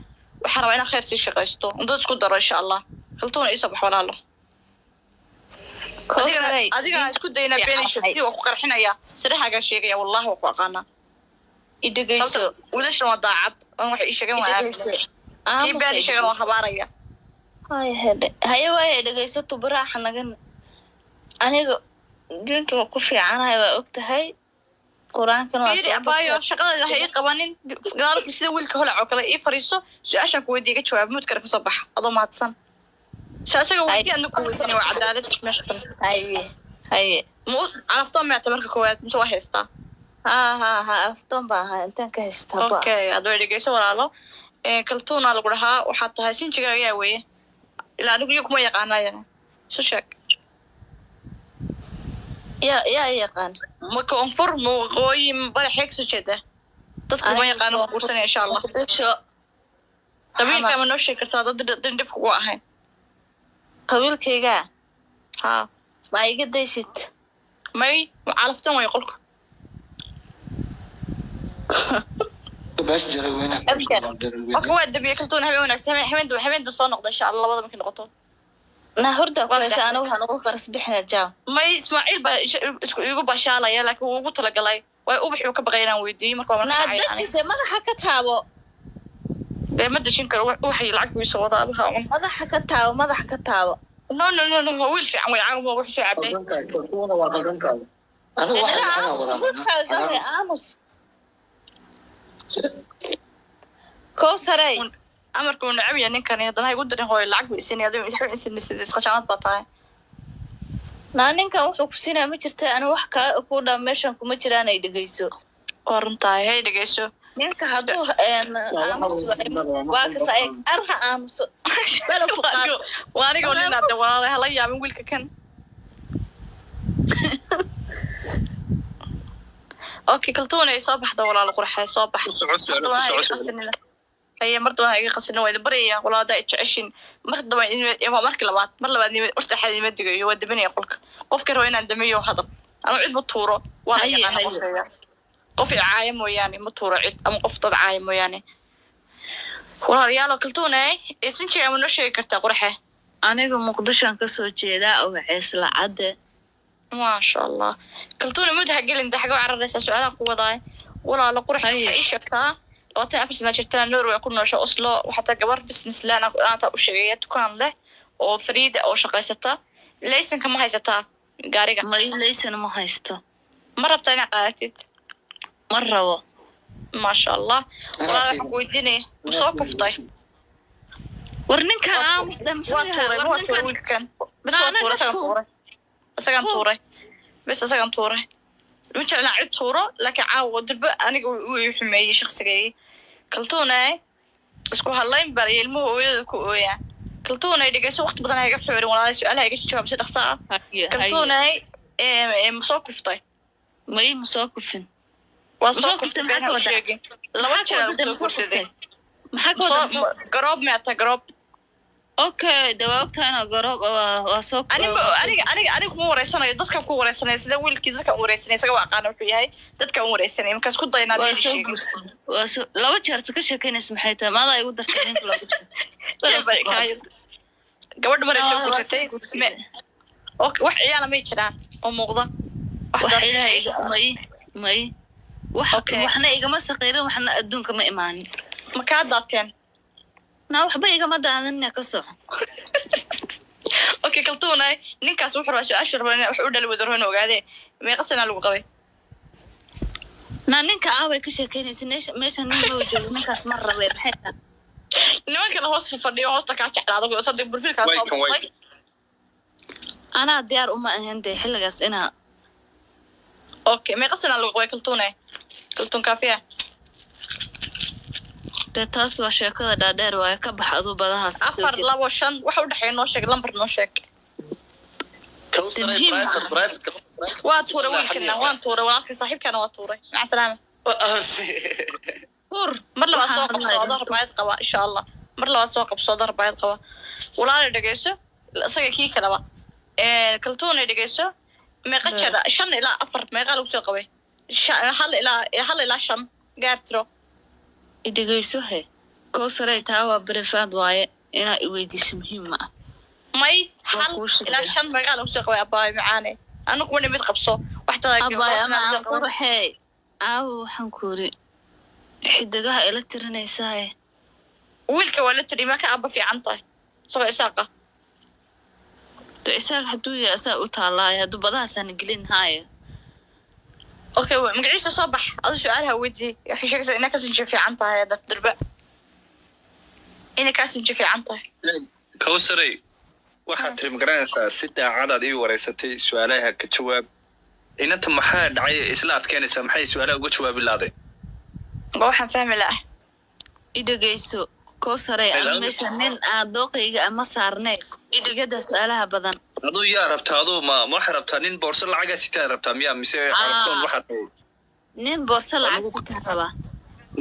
S2: Waxaan rabaa inaan khayr sii shaqaysto, dad isku daro insha Allah. Kaltuuna, ii soo bax, walaalo.
S3: Kowsaray,
S2: Adiga isku dayna
S3: diinta
S2: been
S3: fiicanahay.
S2: sheegtay, waa ku qarxinaya, siraxaagaa sheegaya, wallahi waa ku aqaanaa.
S3: I dhegeyso.
S2: Sababta wiilashan waa daacad aan waxay ii sheegeen
S3: I
S2: waa
S3: dhegeyso.
S2: aaminay, kii
S3: Aamus,
S2: been
S3: ay
S2: ii sheegan waa habaaraya.
S3: Haya hedhe, haye waaya, dhegeyso tubaraaxa nagan. Aniga diinta waa ku fiicanahay, waa og tahay, qur-aankan waa
S2: Fiiri
S3: soo
S2: abaayo,
S3: bartay.
S2: Shaqadayda ha ii qabanin. Gadaal sida wiilka holac oo kale ii fariiso, su-aashaan ku weydiiya iga jawaab, mute-kana kasoo baxa adoo mahadsan. So asaga weydii, adna ku weydiinaya, waa cadaalad meesha.
S3: Haye, haye.
S2: Ma u calaftoo meeta marka koowaad mise waa haystaa?
S3: Haa haa haa, alaftoon baa ahaa, intaan ka haystaa ba.
S2: Okay, aad way dhegeyso walaalo. Kaltuuna lagu dhahaa, waxaad tahay sinjiga ayaa weeye. Ilaa anigu iyo kuma yaqaanayana. Isu sheeg.
S3: Yaa yaqaan?
S2: Ma koonfur, ma waqooyi, ma bari, xeeg soo jeeda? Dadku ma yaqaano, waa guursanaya insha Allah.
S3: Muqdisho.
S2: Qabiilka ma noo sheegi kartaa dad dad dhib kugu ahayn?
S3: Qabiilkayga?
S2: Haa.
S3: Ma iga daysid?
S2: May, calaftan way qolka. Qofka waa dabiyey kaltuun, habeen wanaagsan, habeen habeenta soo noqda insha Allah labada markay noqoto.
S3: Na hurda
S2: Waa
S3: kuleysa.
S2: sax.
S3: Anigu waxaan ugu qaras bixina jaaw.
S2: May, Ismaaciil baa isku igu bashaalaya, laakiin wuu ugu talagalay. Way ubaxuu ka baqay inaan weydiiyo marka waa marka
S3: Na
S2: dhacay
S3: daji
S2: ani.
S3: dee, madaxa ka taabo.
S2: Dee ma dejin karo, ubaxay lacag buu isoo wadaa abaha cun.
S3: Madaxa ka taabo, madaxa ka taabo.
S2: No no no no, waa wiil fiican way caawa wuxuu soo cabay.
S3: Aamus, aamus Kowsarey.
S2: Amarka uu necab yahay ninkani, haddana ha igu dirin hooyo, lacag buu isinaya, adigu waxba isin sida isqashaanad baa tahay.
S3: Naa ninkan wuxuu ku siinaya ma jirta, ani wax kaa ku dhaa meeshan kuma jiraan, ay dhegeyso.
S2: Waa runtahay, hay dhegeyso.
S3: Ninka hadduu aamus waayo, waa kasa ay arha aamuso bala ku qaado.
S2: Waa aniga nin aad walaalay, hala yaabin wiilka kan. Okay, kaltuun ay soo baxda walaalo qurxay, soo bax.
S6: Ku soco su'aalo, ku soco su'aalo.
S2: Aye, mar dabaan iga qasinin, waa idin baryaya walaal, haddaa jeceshin. Mar dabaan waa markii labaad, mar labaad mar saddexaad ima digayo, waa daminaya qolka. Qofka raba inaan damiyo hadal ama cid ma tuuro, waa la
S3: Haye,
S2: yaqaana
S3: haye.
S2: qofkayga. Qof i caaya mooyaane ma tuuro cid, ama qof dad caaya mooyaane. Walaalayaalo, kaltuune sinjiga ma noo sheegi kartaa qurxe?
S3: Aniga Muqdishoan kasoo jeedaa oo Ceesla Cadde.
S2: Maasha Allah, kaltuune mud ha gelin, daxga u cararaysaa, su-aalaha ku wadaay walaalo qurxe.
S3: Haye.
S2: Waxay ii sheegtaa 24 sana jirtaa, Norway ku noosha, Oslo. Waxaa taa gabar business laan aantaa u sheegaya, dukaan leh oo fariida oo shaqaysata. Laysanka ma haysataa gaariga?
S3: Ma laysan ma haysto.
S2: Ma rabtaa inaad qaadatid?
S3: Ma rabo.
S2: Maasha Allah. Walaal, waxaan ku weydiinaya, ma soo kuftay?
S3: War ninkan aamus dheh, muxuu
S2: Waa
S3: yahay?
S2: tuuray.
S3: War
S2: Waa tuuray
S3: ninkan
S2: wiilkan bes.
S3: Naa,
S2: Waa tuuray
S3: anaga
S2: isagan, tuuray isagan, tuuray bes, isagan tuuray. Ma jeclaa cid tuuro, laakiin caawa durbe aniga wuu ii xumeeyey shaqsigaygi. Kaltuunay isku hadlayn baa ilmuhu hooyada ku ooyaa. Kaltuunay dhegeyso, waqti badan ha iga xoorin walaalay, su-aalaha iga jawaab si dhaqso ah.
S3: Haye, haye.
S2: Kaltuunay, ma soo kuftay?
S3: May, ma soo kufin.
S2: Waa
S3: Ma
S2: soo
S3: soo
S2: kuftay,
S3: kuftay, maxaa
S2: been
S3: ka
S2: ha u
S3: wadaa?
S2: sheegin. Laba
S3: Maxaa ka
S2: jeer
S3: wadaa?
S2: soo
S3: Ma soo
S2: guursaday.
S3: kuftay, maxaa ka wadaa?
S2: Soo garoob miyaa garoob?
S3: Okay, de waa ogtahay inaa garoob waa soo.
S2: Aniga aniga aniga aniga kuma wareysanayo, dadkan ku wareysanaya, sida wiilkii dadkan u wareysanaya, isaga waa aqaana wuxuu yahay, dadkan u wareysanaya markaas ku daynaa
S3: Waa
S2: been
S3: soo
S2: sheegin.
S3: guursaday, waa soo laba jeerta ka sheekeynaysa, maxay tahay maadaa igu dartay ninka laba jeer?
S2: Gabadha maray soo
S3: Waa soo
S2: guursatay.
S3: guursaday.
S2: Okay, wax ciyaala may jiraan oo muuqda? Wax
S3: Wax ilaahay iga may, may wax.
S2: Okay.
S3: Waxna igama saqiirin, waxna adduunka ma imaanin.
S2: Ma kaa daateen?
S3: Naa waxba igama daadanina, ka soco.
S2: Okay, kaltuunay, ninkaas wuxuu rabaa su-aasha rabaa wax u dhali wada rabo inuu ogaadee, meeqa sanaa lagu qabay?
S3: Naa ninka aaway ka sheekeynaysa, meesha nin loo joogo, ninkaas ma rabe, maxay tahay?
S2: Nimankana hoos fadhiyo, hoosta kaa jeclaado saddex burfilkaa
S6: Way
S2: soo
S6: kan, way.
S2: baxday.
S3: Anaa diyaar uma ahayn dee xilligaas inaa.
S2: Okay, meeqa sanaa lagu qabay kaltuunay, kaltuun kaafiya?
S3: Dee taas waa sheekada dhaadheer waaye, ka bax aduu badahaas kasoo
S2: 4
S3: jeed.
S2: 2, 5, waxa u dhexeeya noo sheeg, lambar noo sheeg.
S4: Kowsaray,
S3: Muhiim
S4: private
S3: ah.
S4: private private.
S2: Waa tuuray wiilkana, waan tuuray walaalkii, saaxiibkana waa tuuray, maca salaama.
S3: Tur.
S2: Mar labaad soo
S3: Waxaan
S2: qabso
S3: hadlayaa.
S2: adoo rabaayad qaba insha Allah. Mar labaad soo qabso adoo rabaayad qaba. Walaalay dhegeyso, isaga kii kaleba kaltuunay dhegeyso, meeqa jeer, 5 ilaa 4, meeqa lagu soo qabay? 1 ilaa 5 gaar tiro.
S3: Idhegeyso he Kowsaray, taa waa private waaye, inaa iweydiiso muhiim ma ah.
S2: May,
S3: Waa
S2: hal
S3: kuu sheegay.
S2: ilaa 5 meeqa lagu soo qabay? Abaay macaane, anu kuma mid qabso wax tada.
S3: Abaay ama aan quruxee, caawa waxaan ku iri xidigaha ila tirinaysaa.
S2: Wiilka waa la tiri, ma ka aba fiican tahay isagoo isaaqa?
S3: De isaga hadduu yahay asaa u taalaaya, hadduu badahaasaan gelin haaya.
S2: Okay, magaciisa soo bax adu, su-aalaha weydii. Waxay sheegaysaa inaa ka sinji fiican tahay dad durba, inay kaa sinji fiican tahay.
S6: Kowsaray, waxaad tiri magaranaysaa, si daacadaad ii wareysatay, su-aalaha ka jawaab. Inanta maxaa dhacay isla adkeynaysaa? Maxay su-aalaha uga jawaabi lahaday?
S2: Waa waxaan fahmi laha.
S3: I dhegeyso, Kowsaray, anu meesha nin aan dooqayga ama saarnay igada su-aalaha badan.
S6: Aduu yaa rabtaa? Aduu ma waxaa rabtaa nin boorso lacagaa sitaa rabtaa miyaa, mise carabtoon waxaad tahay?
S3: Nin boorso lacag sitaa rabaa.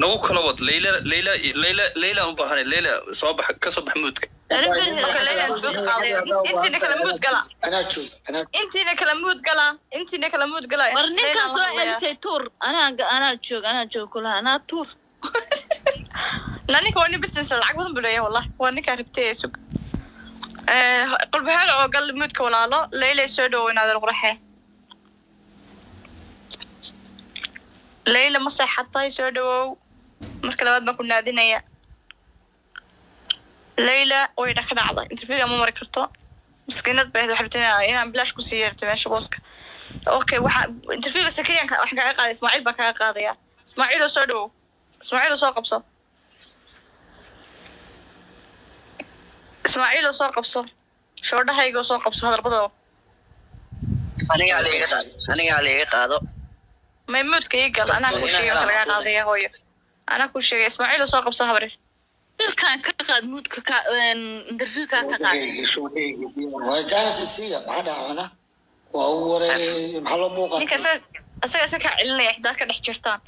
S6: Nagu kala wad. Leyla, Leyla, Leyla, Leyla u baahanay. Leyla, soo bax, ka soo bax mute-ka.
S3: Ani beri
S2: Okay, Leyla soo qaaday. Intiina kala mute gala.
S8: Anaa joog, anaa.
S2: Intiina kala mute gala, intiina kala mute gala.
S3: War ninkaa
S2: Leyla
S3: soo
S2: la hadlaya.
S3: celisay, tuur. Anaa anaa joog, anaa joog kulaha, anaa tuur.
S2: Na ninka waa nin business, lacag badan buu leeyahay, wallahi waa ninkaa rabtay ee sug. Qalbi oo gal mute-ka, walaalo. Leyla, soo dhawow inaad qurxee. Leyla, ma seexatay? Soo dhawow, marka labaad baan ku naadinaya. Leyla way dhaka dhacday, interviewga ma mari karto, miskiinad bay ahayd. Waxay rabtay inaan bilaash ku siiyo, rabtay meesha booska. Okay, waxa interviewga sakriyan waxaan kaaga qaaday Ismaaciil baan kaaga qaadaya. Ismaaciil oo soo dhawow, Ismaaciil oo soo qabso, Ismaaciil oo soo qabso, shoodhahayga oo soo qabso hadalbadoo.
S7: Anigaa liiga qaado, anigaa liiga qaado.
S2: May, mute-ka ii gal, anaa kuu sheegay marka lagaa qaadaya, hooyo, anaa kuu sheegay. Ismaaciil oo soo qabso, habri.
S3: Wiilkaan ka qaad mute-ka, ka interviewkaa ka qaad.
S8: Waa jaanis isiiya, maxaa dhacana? Waa u waray, maxaa loo buuqa?
S2: Ninka isaga kaa celinaya xitaa ka dhex jirtaan.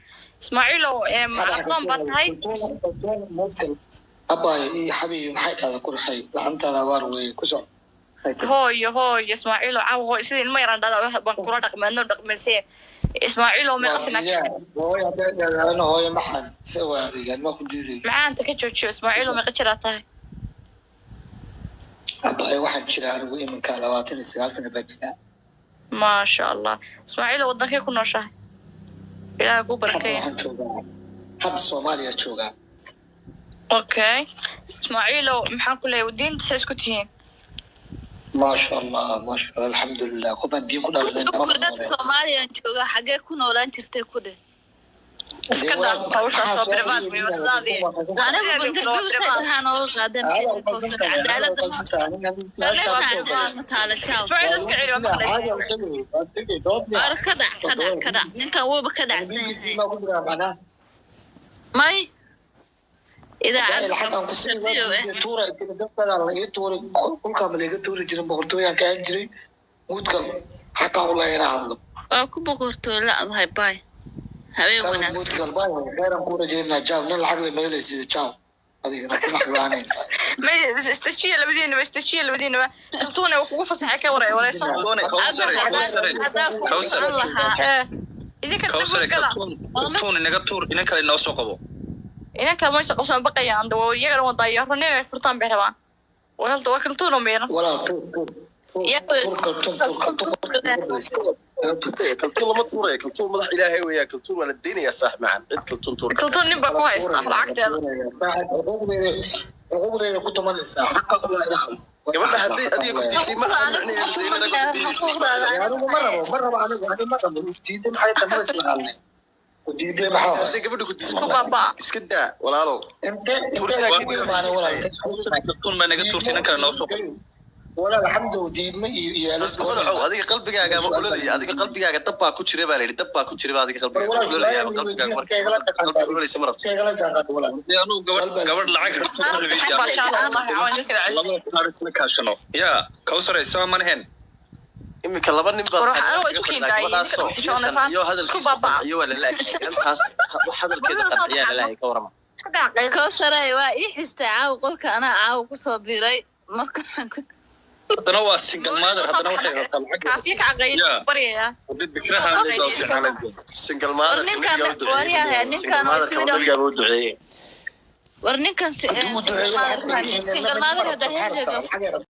S2: Ismaaciilow, macaftoon baa tahay.
S8: Abaayo iyo xabiibi, maxay dhahda qurxay? Lacantaada abaar weeye, ku soc.
S2: Hooyo, hooyo, Ismaaciilow, caawa hooyo sidii ilmo yaraan dhada baan kula dhaqmeedno dhaqmeysee. Ismaaciilow, meeqa sanaa jirta?
S8: Hooyo hadday dhahdaana, hooyo maxan se waa adeegaan, ma ku diiday.
S2: Macaanta ka joojiyo. Ismaaciilow, meeqa jiraa tahay?
S8: Abaayo, waxaan jiraa anigu iminka 29 sana baa jiraa.
S2: Maasha Allah. Ismaaciilow, wadankee ku nooshahay? Ilaahay kuu
S8: Hadda
S2: barakeeya.
S8: waxaan joogaa, hadda Soomaaliya joogaa.
S2: Okay, Ismaaciilow, maxaan ku leeyahay, diinta sa isku tihiin?
S8: Maasha Allah, maasha Allah, alxamdulilah, qofaan diin ku dhalanay nama
S3: Dad
S8: noole.
S3: Soomaaliyan jooga, xagee ku noolaan jirtay ku dheh?
S2: Iska dhaaf hawshaas, oo private wey, sidaadii.
S3: Anigu interview say dhahaa nooga qaadeen, maxay tahay Kowsar? Cadaaladda ma taala, ciao.
S2: Ismaaciil, iska celi, waa maqlaysaa.
S3: War ka dhac, ka dhac, ka dhac, ninkan wuuba ka dhacsan yahay. May, idaacadda
S8: Tuuri jirin, boqortooyaan ka ahan jiray, mute-gal, xaqaan u leeyahay inaan hadlo.
S3: Waa ku boqortooy la-dahay. Bay, habeen wanaagsan.
S8: Mute-gal, bay, kheyran kuu rajaynaa, jaw, nin lacag le meelaysid, jaw, adigana kuna xaglaanaysaa.
S2: May, istajiya labadiinaba, istajiya labadiinaba. Kaltuune waa kugu fasaxay, ka waray wareyso.
S6: Kawsare, Kawsare,
S3: Haddaa ku
S6: Kawsar.
S3: socon lahaa.
S2: Idinka
S6: Kawsare.
S2: mute gala.
S6: Kaltuun, kaltuun inaga tuur, inan kale inoo soo qabo.
S2: Inanka maysa qabsan, baqayaan dawo, iyagana wadaayo run inay furtaan bay rabaan. Waa kaltuun oo miiran.
S8: Walaal, tuur, tuur.
S3: Yaa.
S8: Tuur kaltuun, tuur kaltuun.
S4: Kaltuun lama tuuraya, kaltuun madax ilaahay weeyaa, kaltuun waa la deynayaa saax macan, cid kaltuun tuur.
S2: Kaltuun nin baa ku haysta lacagteeda.
S8: Saaxib, xuquuqdeeda ku tumanaysaa, xaqa u leeyahay inaan hadlo.
S4: Gabadha hadday adiga ku diiday ma
S3: Xuquuqda anigu kuma tumanaya, xuquuqdaada anigu.
S8: Anigu ma rabo, ma rabo, anigu ma rabo. Diiday maxay tahay? Ma isla ku diiday maxaa?
S4: Hadday gabadha ku
S2: Isku
S4: diiday
S2: baabaa.
S4: Iska daa, walaalow.
S8: Intee intee ku imaanay, walaal?
S6: Kaltuun baa naga tuurtay, inan kale noo soo qabo.
S8: Walaal Xamdo, diidma iyo
S4: Madaxow, adiga qalbigaaga ma ololaya? Adiga qalbigaaga dab baa ku jira baa la yidhi, dab baa ku jira baa adiga qalbigaaga ololaya, qalbigaaga marka qalbiga ololaysa ma rabto.
S8: Igala jaanqaad, walaal.
S6: Dee anuu gabadh gabadh lacag rabto ma rabin.
S2: Lacag baa shaala, wallahi cawaan jirka.
S6: Labada qaar isla kaashano yaa Kawsare, soo manaheen.
S4: Iminka laba nin baad
S2: War waxaan anigu isu keendaayay,
S4: gabadhaasoo
S2: ninka xishoonaysaa,
S4: iyo
S2: isku
S4: hadalkiisu
S2: baabaa.
S4: qanciyo waa la laayay, intaas wax hadalkeeda qanciyaa la laayay, ka warama.
S2: Ka dhacay.
S3: Kowsaray, waa ii xistay caawa qolka, anaa caawa kusoo biiray marka waxaan ku
S6: Haddana waa single mother, haddana waxay rabtaa lacag.
S2: Kaafiye ka caqayn
S6: Yeah.
S2: baryayaa.
S6: Haddii bikraha aan loo fiicnaan.
S4: Single mother.
S3: War ninkan- waryahay, ninkan oo Sweden-
S4: Weligaa u duceeyey.
S3: War ninkan single mother, single mother haddaa heliga.